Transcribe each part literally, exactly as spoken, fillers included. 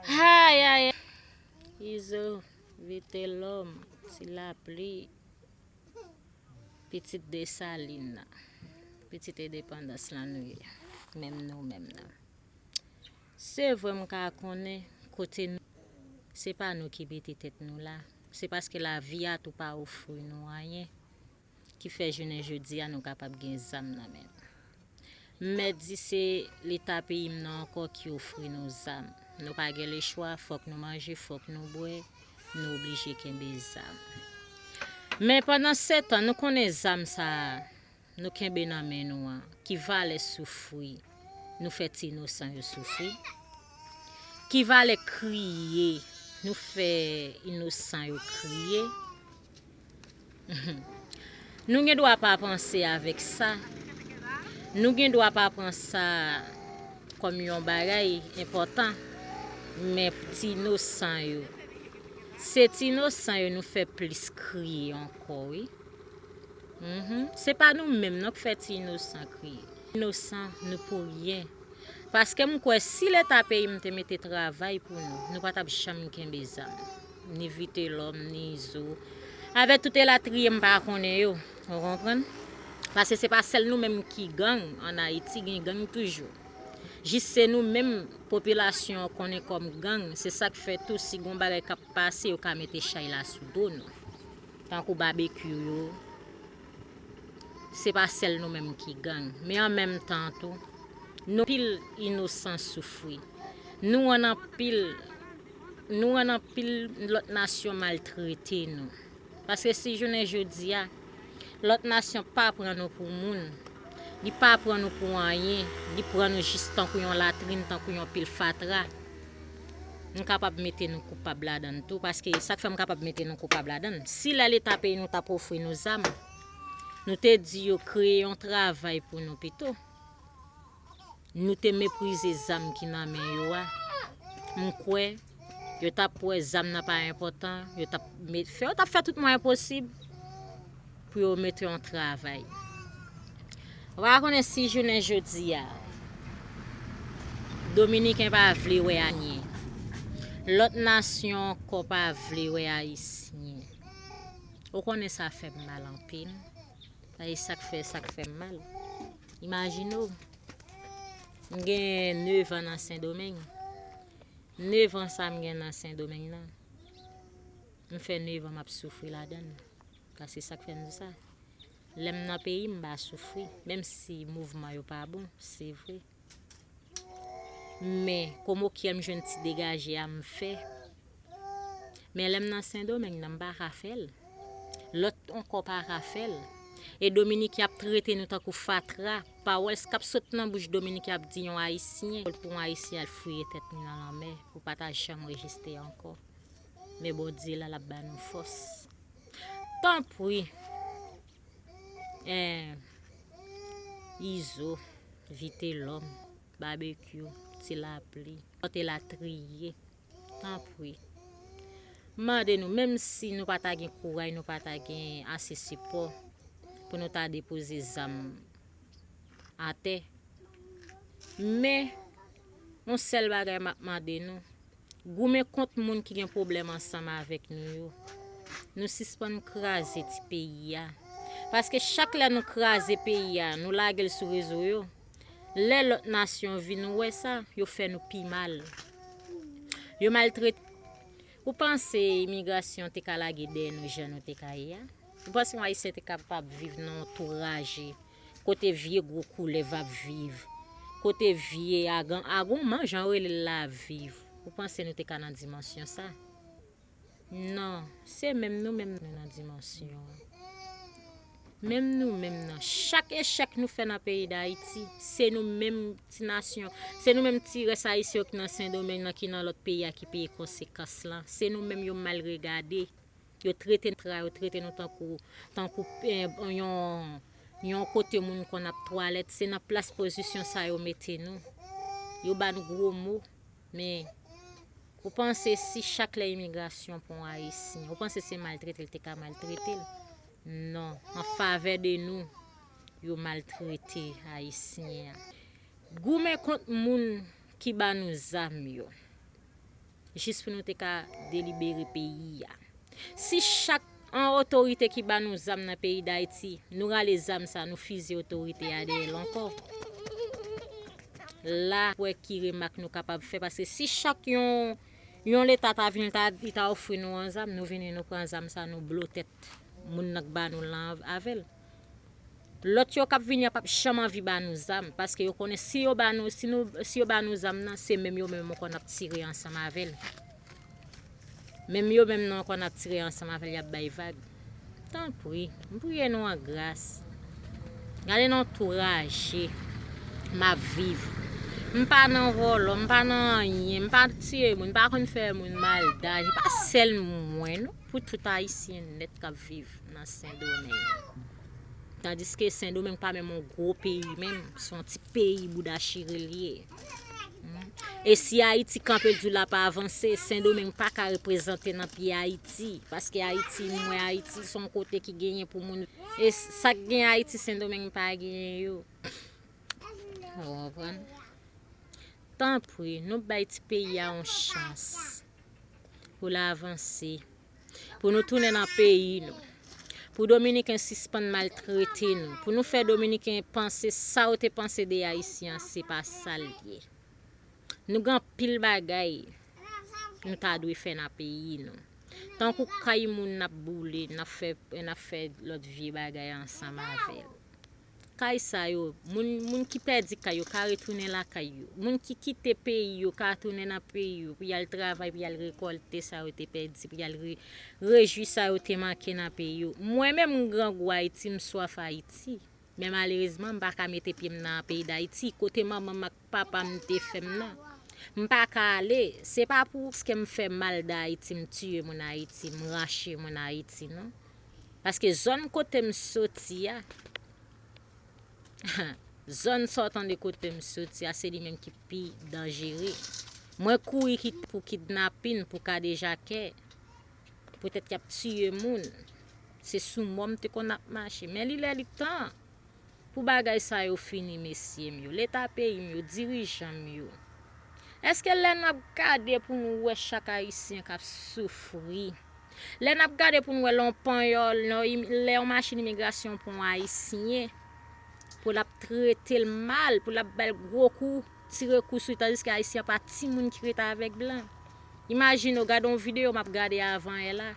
Ay, ay, Izo, Vitelòm, Ti Lapli, pitit Desalin nan, pitit endepandans lan nou ye, menm nou menm nan. Se vre m ka konnen kote nou, se pa nou ki mete tèt nou la, se paske lavi a tou pa ofri nou anyen ki fè jounen jodi a nou kapab gen zam nan men nou. M mèt di se Leta peyi m nan ankò ki ofri nou zam. Nou pa gen lechwa, fòk nou manje, fòk nou bwè, nou oblije kenbe zam. Men pandan se tan, nou konnen zam sa a, nou kenbe nan men nou an, ki valè soufri, nou fè ti inosan yo soufri, ki valè kriye, nou fè inosan yo kriye. Nou gen dwa pa panse avèk sa. Nou gen dwa pa pran sa kòm yon bagay enpòtan. Men ti inosan yo, se ti inosan yo nou fè plis kriye ankò, wi. Mhm. Se pa nou menm non k fè ti inosan kriye. Inosan, nou pou ryen. Paske m kwè si Leta peyi m te mete travay pou nou, nou pa t ap janm kenbe zam. Ni Vitelòm, ni Izo. Avèk tout elatriye m pa konnen yo. Ou konprann? Paske se pa sèl nou menm ki gang ann Ayiti, gen gang toujou. Jis se nou menm, popilasyon an konnen kòm gang, se sa k fè tou si gon bagay k ap pase, yo ka mete chay la sou do nou. Tankou babekyou yo, se pa sèl nou menm ki gang, men an menm tan tou, nou pil inosan soufri. Nou rann anpil, nou rann anpil lòt nasyon maltrete nou. Paske si jounen jodi a, lòt nasyon pa pran nou pou moun, li pa pran nou pou anyen, li pran nou jis tankou yon latrin, tankou yon pil fatra. M kapab mete nou koupab ladan l tou, paske sa k fè m kapab mete nou koupab ladan l. Si lè Leta peyi nou t ap ofri nou zam, nou te di yo kreye yon travay pou nou pito, nou te meprize zam ki nan men yo a, m kwè yo t ap wè zam nan pa enpòtan, yo t ap met, fè, yo t ap fè tout mwayen posib pou yo mete yon travay. Ou pa konnen si jounen jodi a, Dominiken pa vle wè Ayisyen, lòt nasyon ankò pa vle wè Ayisyen. Ou konnen sa fè m mal anpil. E sa k fè, sa k fè m mal. Imajine w, m gen nèf an nan Sendomeng. Nèf an sa m gen nan Sendomeng nan, m fè nèf an m ap soufri ladan l. Paske sa k fè m di sa. Lè m nan peyi m, m pa soufri. Menm si mouvman yo pa bon, se vre. Men, kòm okyè m jwenn ti degaje a, m fè. Men lè m nan Sendomeng nan, m pa ka fè l. Lòt ankò pa ka fè l. E Dominiken ap trete nou tankou fatra. Pawòl k ap sot nan bouch Dominiken ap di yon Ayisyen, pou yon Ayisyen al fouye tèt li nan lanmè, pou pa ta janm rejiste ankò. Men Bondye la, l ap ba nou fòs. Tanpri, eh, Izo, Vitelòm, Babekyou, Ti Lapli, lòt elatriye. Tanpri. M mande nou, menm si nou pa ta gen kouray, nou pa ta gen ase sipò pou nou ta depoze zam atè. Men, yon sèl bagay m ap mande nou, goumen kont moun ki gen pwoblèm ansanm avèk nou yo. Nou sispann kraze ti peyi a. Paske chak lè nou kraze peyi a, nou lage l sou rezo yo, lè lòt nasyon vin wè sa, yo fè nou pi mal. Yo maltrete. Ou panse imigrasyon te ka lage dèyè nou jan nou te ka ye a? Ou panse yon Ayisyen te kapab viv nan yon tou raje, kote vye gwo koulèv ap viv, kote vye agan, agonman, jan yo rele l la, ap viv? Ou panse nou te ka nan dimansyon sa? Non, se menm nou menm nou nan dimansyon an. Menm nou menm nan. Chak echèk nou fè nan peyi Dayiti, se nou menm ti nasyon, se nou menm ti rès ayisyen yo ki nan Sendomeng nan, ki nan lòt peyi a, ki peye konsekans lan. Se nou menm yo mal regade. Yo trete n tra, yo trete nou tankou, tankou, eh, yon, yon kote moun konn ap twalèt. Se nan plas pozisyon sa yo mete nou. Yo ba nou gwo mo. Men, ou panse si chak lè imigrasyon pran yon Ayisyen, ou panse se maltrete l te ka maltrete l? Non, an favè de nou, yo maltrete Ayisyen an. Goumen kont moun ki ba nou zam yo. jis pou nou te ka delibere peyi a. Si chak yon otorite ki ba nou zam nan peyi Dayiti, nou rale zam sa, nou fize otorite a dèyè l ankò, la, wè ki remak nou kapab fè, paske si chak yon, yon leta ta vin, ta, li ta ofri nou yon zam, nou vini, nou pran zam sa, nou blo tèt moun nan k ba nou l lan avè l. Lòt yo k ap vini an p ap janm anvi ba nou zam, paske yo konnen si yo ba nou, si nou, si yo ba nou zam nan, se menm yo menm ankò n ap tire ansanm avè l. Menm yo menm nan ankò n ap tire ansanm avè l, y ap bay vag. Tanpri, m priye nou an gras. Gade nan antouraje m ap viv. M pa nan vòlò, m pa nan anyen, m pa tiye moun, m pa konn fè moun mal daj. E pa sèl mwen non, pou tout Ayisyen nèt k ap viv nan Sendomeng. Tandiske Sendomeng pa menm yon gwo peyi menm, se yon ti peyi bouda chire l ye. E si Ayiti kanpe l di l ap avanse, Sendomeng pa ka reprezante nan pye Ayiti, paske Ayiti, nou wè Ayiti se yon kote ki genyen pou moun. E sa k gen Ayiti, Sendomeng pa genyen yo. Ou konprann? Tanpri, nou bay ti peyi a yon chans pou l avanse, pou nou tounen nan peyi nou, pou Dominiken sispann maltrete nou, pou nou fè Dominiken panse sa yo te panse de Ayisyen an, se pa sa l ye. Nou gen anpil bagay nou ta dwe fè nan peyi nou. Tankou kay moun n ap boule, n ap fè, n ap fè lòt vye bagay ansanm avè l. Kay sa yo, moun, moun ki pèdi kay yo ka retounen lakay yo. Moun ki kite peyi yo ka tounen nan peyi yo pou y al travay, pou y al rekòlte sa yo te pèdi, pou y al re-, rejwi sa yo te manke nan peyi yo. Mwen menm, m grangou Ayiti, m swaf Ayiti. Men malerezman, m pa ka mete pye m nan peyi Dayiti, kote manman m ak papa m te fè m nan. M pa ka ale. Se pa pou paske m fè mal Dayiti, m tiye moun Ayiti, m rache moun Ayiti, non. Paske zòn kote m soti a, zòn sa w tande kote m soti a, se li menm ki pi danjere. Mwen kouri kit-, pou kidnapin, pou kadejakè. Poutèt y ap tiye moun. Se sou mò m te konn ap mache. Men li lè li tan pou bagay sa yo fini, mesye m yo, leta peyi m yo, dirijan m yo. Èske lè n ap gade pou nou wè chak Ayisyen k ap soufri, lè n ap gade pou nou wè lè yon panyòl, lè yon im-, lè yon machin imigrasyon pran yon Ayisyen, pou l ap trete l mal, pou l ap ba l gwo kou, tire kou sou li, tandiske Ayisyen an pa timoun ki rete avèk blan. Imajine w, gade yon videyo m ap gade avan yè la.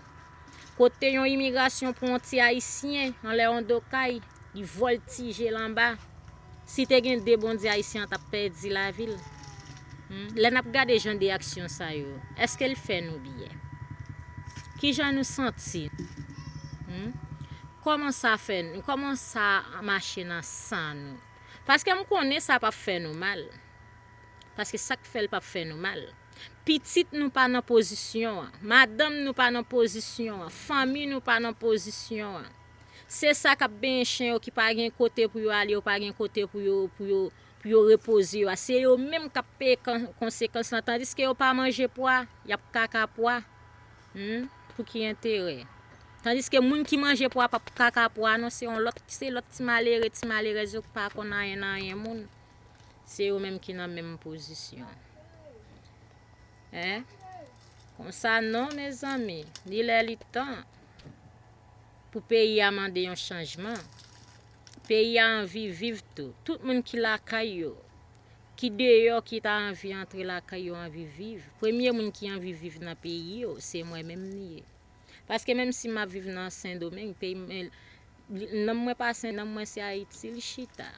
Kote yon imigrasyon pran yon ti Ayisyen anlè yon do kay, li vòltije l anba. Si te gen de Bondye, Ayisyen an t ap pèdi lavi l. Hmm? Lè n ap gade jan de aksyon sa yo, èske l fè nou byen? Kijan nou santi? Hmm? Kòman sa fè n-, kòman sa mache nan san nou? Paske m konnen sa p ap fè nou mal. Paske sa k fè l p ap fè nou mal. Pitit nou pa nan pozisyon an. Madanm nou pa nan pozisyon an. Fanmi nou pa nan pozisyon an. Se sa k ap benyen chen yo ki pa gen kote pou yo ale, yo pa gen kote pou yo, pou yo, pou yo repoze yo a. Se yo menm k ap peye kon-, konsekans lan. Tandiske yo pa manje pwa, y ap kaka pwa. Hmm? Pou ki enterè? Tandiske moun ki manje pwa p ap kaka pwa non, se yon lòt, se lòt ti malere, ti malerèz yo k pa konn anyen nan anyen moun. Se yo menm ki nan menm pozisyon. Hein? Konsa non, mezanmi, li lè li tan pou peyi a mande yon chanjman. Peyi a anvi viv tou. Tout moun ki lakay yo, ki deyò, ki ta anvi antre lakay yo, anvi viv. Premye moun ki anvi viv nan peyi yo, se mwen menm li ye. Paske menm si m ap viv nan Sendomeng, peyi m, nanm mwen pa Sen, nanm mwen se Ayiti li chita.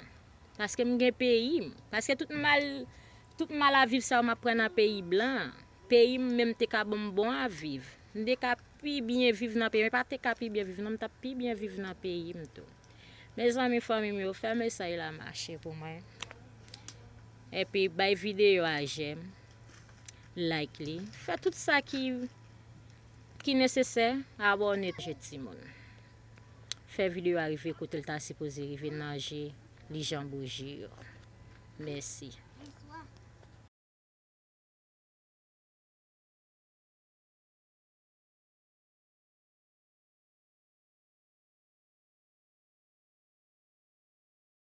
Paske m gen peyi m. Paske tout mal, tout mal a viv sa yo m ap pran nan peyi blan an. Peyi m menm te ka ban m bon a viv. M te ka pi byen viv nan peyi m. E pa te ka pi byen viv non, m t ap pi byen viv nan peyi m tou. Mezanmi, fanmi m yo, fè mesaj la mache pou mwen. Epi bay videyo a jèm, like li, fè tout sa ki, ki nesesè, abòne je timoun. Fè videyo a rive kote l ta sipoze rive nan je li jan bouji yo. Mèsi.